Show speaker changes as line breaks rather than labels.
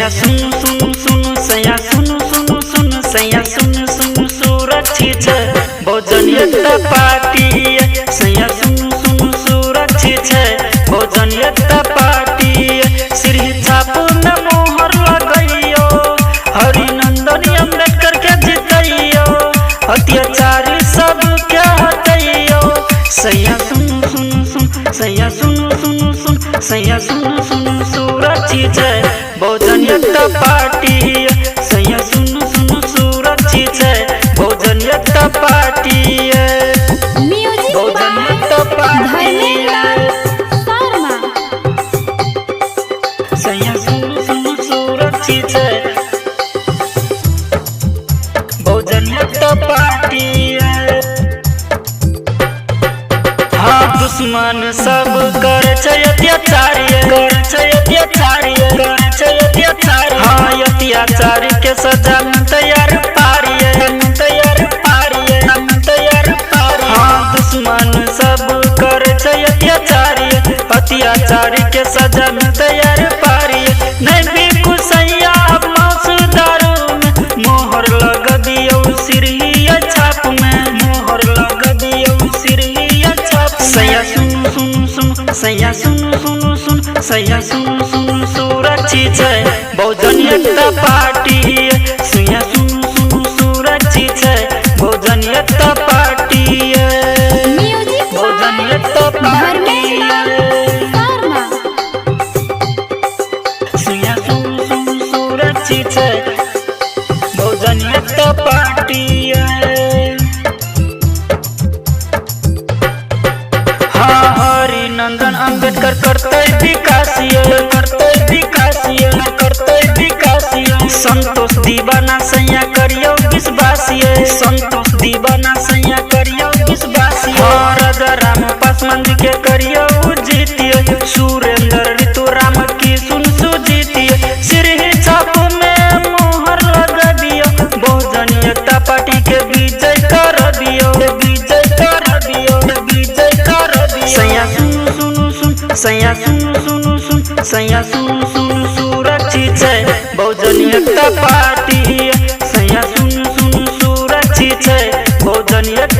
सैया सुन सुन सुन सैया सुन सुन सुन सैया सुन सुन सुरक्षित छै बहुजन एकता पार्टी। सैया सुन सुन सुरक्षित छै बहुजन एकता पार्टी। श्री छाप में मोहर लगैयो, हरिनंदन अम्बेडकर के जितैयो, अत्याचारी सब के हटैयो। सैया सुन सुन सुन सैया सुन सुन सुन सैया सुन सुन सुरक्षित छै बहुजन एकता पार्टी। सैया सुन सुन सुरक्षित छै बहुजन एकता पार्टी।
म्यूजिक
बहुजन
बाय
एकता पार्टी।
धर्मेंद्र शर्मा।
सैया सुन सुन सुरक्षित छै बहुजन एकता पार्टी। हाँ दुश्मन सब कर छै अत्याचार, कर छै अत्याचार, कर छै अत्याचार। हाँ अत्याचार के सजा में तैयार पारी, तैयार पारी, तैयार पारी। हाँ दुश्मन सब कर छै अत्याचार, अत्याचार के सजा में तैयार पारी। नहीं बिकु सैया मांस दारू में, मोहर लग दियौ सिरहिया छाप में, मोहर लग दियौ सिरहिया छाप। सैया सुन सुन सुन सैया सुन सुन सुन सैया सुन सुन सुरक्षित छै बहुजन एकता पार्टी। सैया सुन सुन सुरक्षित छै बहुजन एकता पार्टी।
म्यूजिक
बहुजन
बाय
एकता पार्टी।
धर्मेंद्र शर्मा।
सैया सुन सुन सुरक्षित छै बहुजन एकता पार्टी। हाँ हरिनंदन अम्बेडकर करतै विकास, करतै विकास, करतै विकास। संतोष दीवाना सैया करियौ विश्वास, संतोष दीवाना सैया करियौ विश्वास। हाँ राजा राम पासवान जी के करियौ जीतिय, सुरेंद्र ऋतु राम की सुन सुजीतिय। सिरही छाप में मोहर लगा दियौ, बहुजन एकता पार्टी के विजय कर दियौ, विजय कर दियौ, विजय कर दियौ। सैया सुन सुन सुन सैया सुन सुन सुन सैया सुन सुन सुरक्षित छै बहुजन एकता पार्टी। सैया सुन सुन सुरक्षित छै बहुजन एकता